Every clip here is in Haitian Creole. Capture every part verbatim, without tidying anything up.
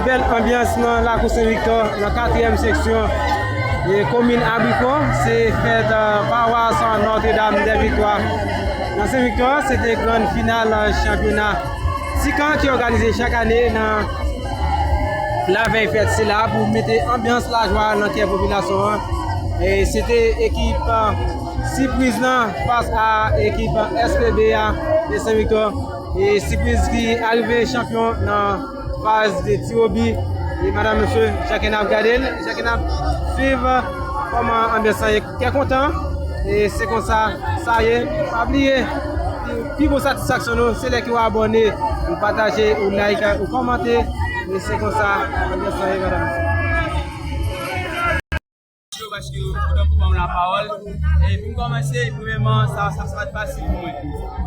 Bèl anbyans nan lakou Sen Viktò, nan katriyèm seksyon e komin Abriko, se fèt, euh, pawas Nòtredam dè Viktwa. Nan Sen Viktò, se te grann final, euh, chanpyona Tikan ki òganize chak ane nan lavèy fèt sila pou mete anbyans lajwa nan kè popilasyon an. E se te ekip, euh, Sipriz lan fas a ekip S P B a de Sen Viktò. E Sipriz ki arive chanpyon nan faz de tirobi. E madanm, mesye, chak n ap gade l, chak n ap swiv kòman anbyans lan ye. Kè kontan. E se konsa sa ye. Pa bliye, pi bon satisfaksyon nou, se lè ke w abòne, ou pataje, ou like, ou kòmante. E se konsa anbyans lan ye, madanm. Yo, paske yo, yo ban m lapawòl. E pou m kòmanse, premyèman, sa, sa, sa pa t fasil pou mwen.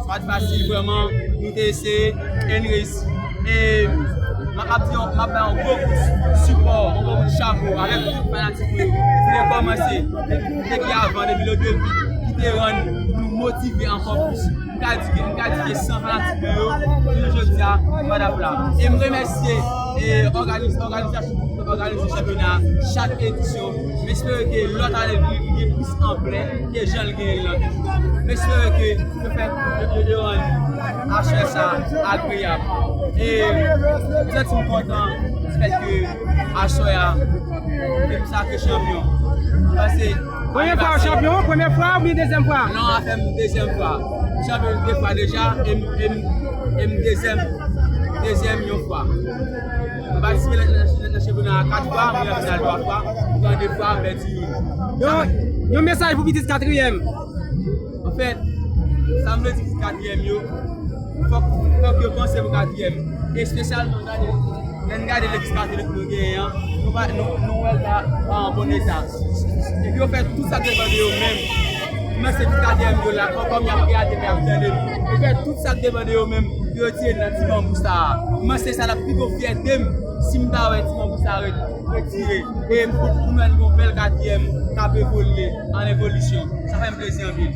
Sa pa t fasil, vrèman. Nou te eseye, and reyisi. E m ap di yon, m ap bay yon gwo kout sipò, yon gwo kout chapo avèk tout fanatik mwen yo. Ki te kòmanse depi, depi avan, depi le début, ki te rann nou motive ankò plis. M ka di ke, m ka di ke san fanatik mwen yo, jounen jodi a, m pa t ap la. E m remèsye, e, òganiz-, òganizasyon, òganize chanpyona chak edisyon. M espere ke lòt ane li, li gen plis anplè ke jan l genyen l lan. M espere ke yo fè, yo, yo, yo rann aswè sa agreyab. E m santi m kontan di fèt ke aswè a, ke m sakre chanpyon. Paske Premye fwa w chanpyon, premye fwa oubyen dezyèm fwa? Non, sa fè m dezyèm fwa. M chanpyon de fwa deja, e m, e m, e m dezyèm, dezyèm yon fwa. M patisipe nan, nan, nan chanpyona a kat fwa, m rive an final twa fwa, m pran de fwa, m pèdi youn. Yon, yon mesaj pou pitit katriyèm. Anfèt, sa m vle di pitit katriyèm yo, fòk, fòk yo panse pou katriyèm. Espesyalman, gade, lè n gade legliz katolik nou genyen an, nou pa, nou, nou wè l pa, pa an bon eta. Epi yo fè tout sa k depann de yo menm. Men se pitit katriyèm yo la, kòm, kòm y ap gade, y ap tande. Yo fè tout sa k depann de yo menm pou yo tire nan ti manbou sa a. Men se sa l ap pi gwo fyète m si m ta wè ti manbou sa a re-, retire. E m pou, pou nou wè n gon bèl katriyèm k ap evolye, an evolisyon. Sa fè m plezi anpil.